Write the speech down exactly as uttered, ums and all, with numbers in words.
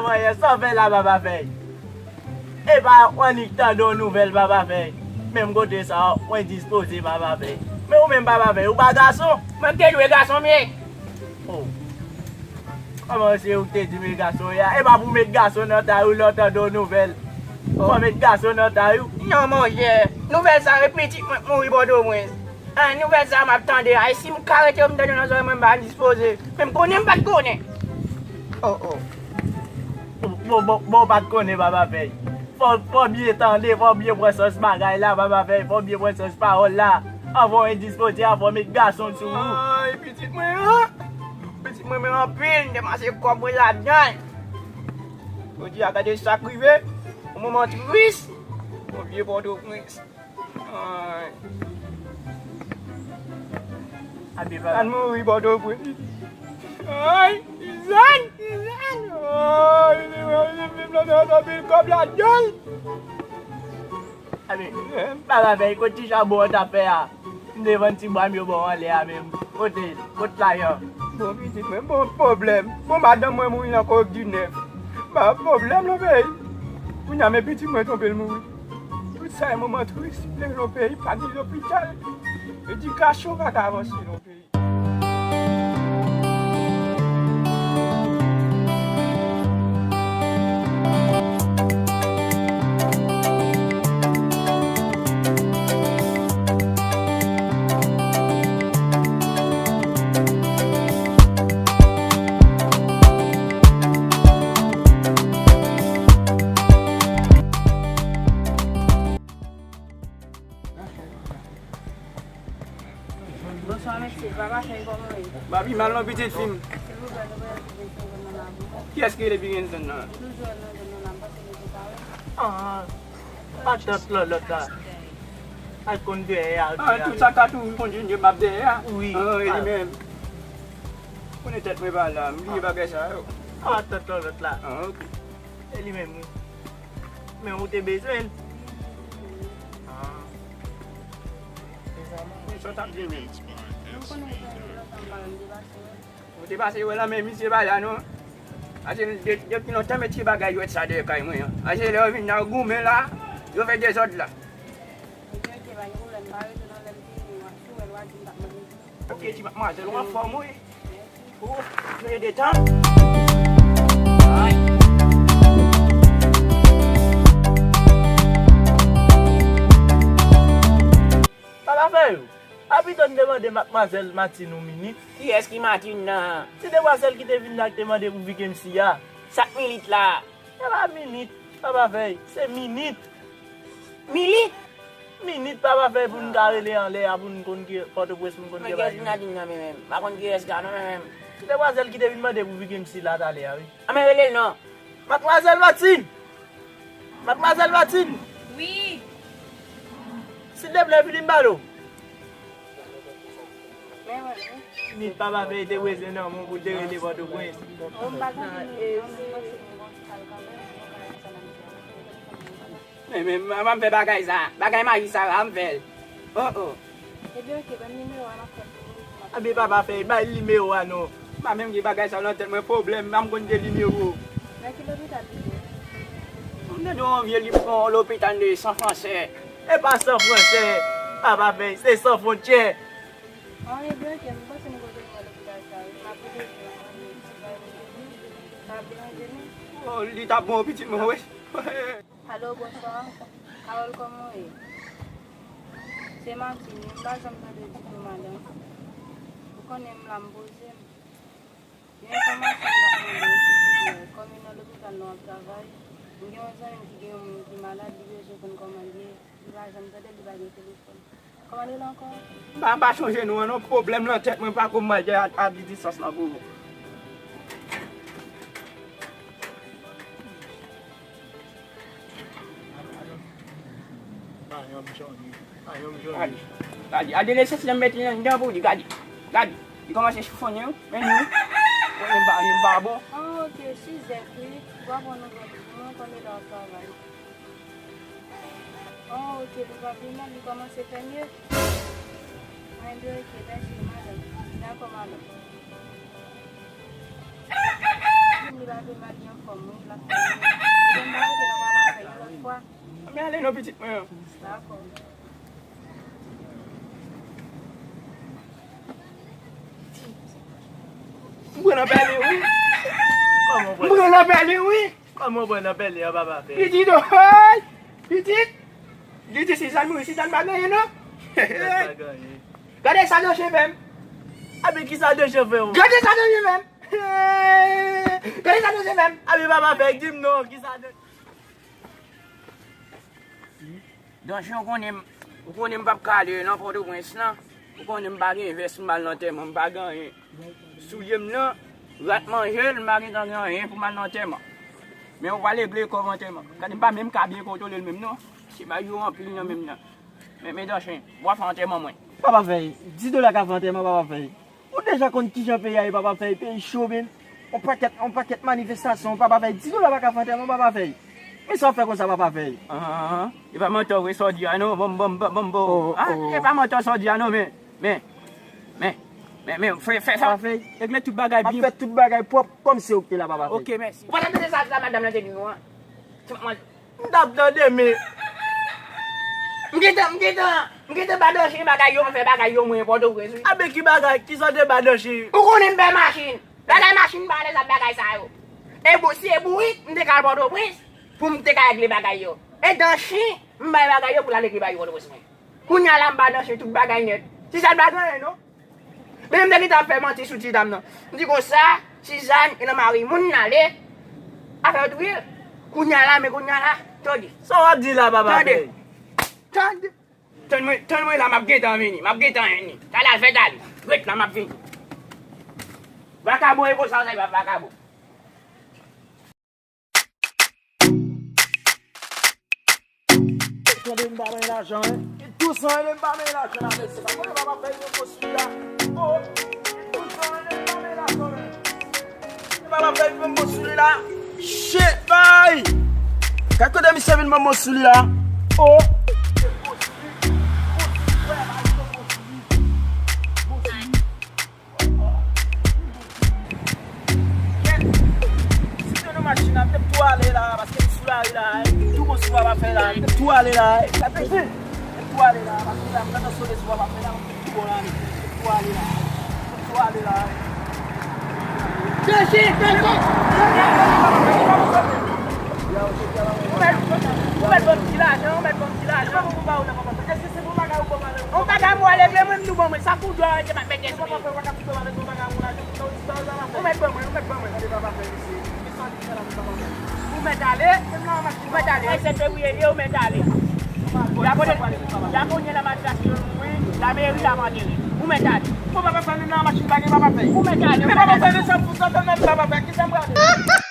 Mwen, sa w fè la, Papa Fèy? E pa w annik tande yon nouvèl, Papa Fèy. Menm kote sa, w endispoze, Papa Fèy. Men ou menm, Papa Fèy, ou pa gason? Mwen m te dwe gason m ye. Oh. Kòman se ou k te di m e gason w ye a? E pa pou w met gason nan tay ou lè w tande yon nouvèl. Fò w met gason nan tay ou. Non, monchè. Nouvèl sa, e pitit mwen k mouri Pòtoprens. An, nouvèl sa a m ap tande a, e si m ka rete yo m tande nan zòrèy mwen, m pa dispoze. Men m konnen m pa t konnen. Oh, oh. Bon, bon, bon, w pa t konnen, Papa Fèy. Fò, fò w byen tande, fò w byen pran sans bagay la, Papa Fèy, fò w byen pran sans pawòl la. Anvan w endispoze, anvan w met gason sou ou. Ay, pitit mwen an. Pitit mwen, men anpil, m te pase kòb mwen ladan l. Jodi a, gade sa k rive. Yon moman tris. Bon, vye Pòtoprens. Ay. Abi, papa. Tann mouri Pòtoprens. Ay, Suzanne, Suzanne. Ay, li menm, li menm, la, la, la, pil kòb ladan l. Abi, papa, fè kot ti chabon an t ap fè a. M te vann ti bwa m yo ba w anlè a menm. Kote l? Kot lajan? Bon, pitit mwen, bon pwoblèm. Bon, madanm mwen mouri nan Kowòk Dinèf. Ba pwoblèm nan peyi. Kounye a, men pitit mwen tonbe, l mouri. Tout sa e moman tris. Leve nan peyi, pa gen lopital. Edikasyon pa ka avanse nan peyi. Bonswa, mesye. Papa Fèy, kòman w ye? M pa pi mal non, pitit fi m. Silvouplè, nou bezwen pi gen senk zòn nan la pou mwen. Kiyès ki rele pi gen zòn nan? M toujou wè l nan zòn nan la, m panse nou te ka wè l. Ah, matant Lòlòt la. Al konn dèyè a. Ah, tout sa ka toujou kontinye m ap dèyè a. Wi. Ah, e li menm. Konnen tèt mwen pa la, m bliye bagay sa yo. Ah, matant Lòlòt la. Ah, ok. E li menm, wi. Men ou te bezwen l. Ah. Men sa w t ap di menm? Ou te pase wè l, men misye pa la non. Paske de-, depi lontan, men ti bagay jwèt sa dèyè kay mwen an. Paske lè yo vin la, yo goumen la, yo fè dezòd la. Ok, ti madmwazèl, ou anfòm, wi. Ou, jwe de tan. Ay. Papa Fèy, a pito n te mande madmwazèl Martine yon minit. Kiyès ki Martine nan? Ti demwazèl ki te vin la, ki te mande pou Vic M C a. Sa k minit la? Se pa minit, Papa Fèy, se minit. Minit? Minit, Papa Fèy, pou n ka rele anlè a, pou n konn ki Pòtoprens, pou n konn ki bagay. Mwen gen Nadine nan men menm. M pa konn ki rès la non men menm. Ti demwazèl ki te vin mande pou Vic M C la talè a, wi. A men rele l non. Madmwazèl Martine! Madmwazèl Martine! Wi. Silteplè, vini m pale w. Men wè, wi. Minit, Papa Fèy te bezwen nan men w pou te rele Pòtoprens. O, m pa tande nou, non, men m panse nou gon ti kal kanmenm, nou ka di sa nan medya. Men, men, m, m ap fè bagay sa. Bagay maji sa, m ap fè l. Oh, oh. Ebyen, oke, ban m nimewo a, m ap fè l pou nou. Abi, Papa Fèy, bay nimewo a non. M pa menm gen bagay sa nan tèt mwen, pwoblèm, m pa konn gen nimewo. Nan ki lopital li ye? M tande yon vye li pran lopital de San Fransè. E pa San Fransè, Papa Fèy, se San Fwontyè. An, ebyen, oke, m panse nou kote nou wè lopital sa, wi. M ap rele yo, an, si pa yon randevou, sa ap deranje nou. Oh, li t ap bon, pitit mwen, wi. Alo, bonswa. Carole, kòman w ye? Se Martine, wi. M pa janm tande w di pou madanm. Ou konnen m la, m poze m. Yon enfòmasyon m t ap mande w, silvouplè. Kòm e nan lopital la w ap travay, m gen yon zanmi m ki gen yon moun ki malad, li bezwen konn kòman l ye. Li pa janm tande l, li pa gen telefòn. Kòman l rele ankò? M pa, m pa chonje non an non, pwoblèm nan tèt mwen, pa kou m al a, a di distans lan pou ou. Gade, gade, gade lesans lan m mete anndan pou li, gade, gade, li kòmanse chifonnen wi, men li, men li pa, li pa bon. Ah, ok, Suzette, wi, ou pa pran nouvèl li, mwen konnen lè w ap travay. Oh, ok, li pa pi mal, li kòmanse fè mye. Mwen, ok, mèsi, madanm. Dakò, madanm. Li pa vle marye anfòm, wi, l ap fè yon lòt. Ebyen, m pa rete nan papa fè yon lòt fwa. Anben ale non pitit mwen an. Dakò. M pran nan pèlen wi. Kòman w M pran nan pèlen wi. Kòman w pran nan pèlen an papa fè? Pitit oy! Pitit! Li di Sizàn mouri, Sizàn pa gen anyen non. Sizàn pa gen anyen. Gade sa Danche fè m. Abi kisa Danche fè w? Gade sa Danche fè m. Gade sa Danche fè m. Abi papa fè di m non, kisa Danche Danche, ou konnen m, ou konnen m p ap ka ale nan Pòtoprens lan. Ou konnen m pa gen vès pou m al nan antèman, m pa gen anyen. Soulye m nan, rat manje l, m pa gentan gen anyen pou m al nan antèman. Men ou pral regle kò w antèman. Gade m pa menm ka byen kontwole l menm non. Se bagay yo anpil nan menm nan. Men, men Danche, w a fè antèman mwen. Papa Fèy, dis dola ka fè antèman, Papa Fèy. Ou deja konn kijan peyi a ye, Papa Fèy, peyi cho, men. On pakèt, on pakèt manifestasyon, Papa Fèy. Dis dola pa ka fè antèman, Papa Fèy. Men sa w ap fè konsa, Papa Fèy. Ah, e pa mantò vre sa w di a non, bon, bon, bon, bon, bon. Oh, ah, oh. E pa mantò sa w di a non, men, men, men, men, men, fè, fè sa. Papa Fèy. Regle tout bagay byen. M ap fè tout bagay pwòp, kòm se ou ki te la, Papa Fèy. Ok, mèsi. Ou pa t ap tande sa, sa madanm lan te di nou an? M t ap tande, men m gentan, m gentan, m gentan ba Danche bagay yo, m fè bagay yo mwen Pòtoprens wi. Abe ki bagay? Kisa w te ba Danche? Ou konnen m pè machin. Bagay machin m pa alèz ak bagay sa yo. E bou, si e bourik, m te ka al Pòtoprens pou m te ka regle bagay yo. E Danche, m bay bagay yo pou l al regle bagay yo Pòtoprens mwen. Kounye a la m ba Danche tout bagay nèt. Sizàn pa gen anyen non. Men m te gentan ap fè manti sou ti dam nan. M di konsa, Sizàn e nan mari moun n ale. Afè yo touye l. Kounye a la, men kounye a la, tande. Sa w ap di la, papa Fèy? Tande. Tande. Tann mwen, tann mwen la, m ap gentan vini. M ap gentan vini. Talè al fè talè. Ret la, m ap vini. Vakabon e konsa, sa e pa vakabon. Tande m pa manyen lajan, wi. Dousan, ede m pa manyen lajan la, mesye. Pa konnen papa Fèy pran bon sou li la. Oh, dousan, ede m pa manyen lajan, men. Papa Fèy pran bon sou li la. Shit, bay! Gad kote misye vin pran bon sou li la. Oh! Kèt! Si m te nan machin nan, m t ap tou ale la, paske m sou lari la, m tou bon sou Papa Fèy la, m t ap tou ale la, m t ap tou ale la, paske la, m t ap sole sou Papa Fèy la, m t ap tou bon la, m t ap tou ale la, m t ap tou ale la. Deje, deje! Ou mèt, ou mèt ban m ti lajan, ou mèt ban m ti lajan. Ou bagay m wale vle mwen m nou ban mwen sa kou dwa rete pa mèt espri. Ou mèt ban mwen, ou mèt ban mwen. Ou mèt ale, ou mèt ale. Ay se fevriye ye, ou mèt ale. Japonè, Japonè nan madrasyon mouri, lameri ap antere. Ou mèt ale. Ou mèt ale. Men papa fè men sa pou sa fè men papa fè ki sa m prale.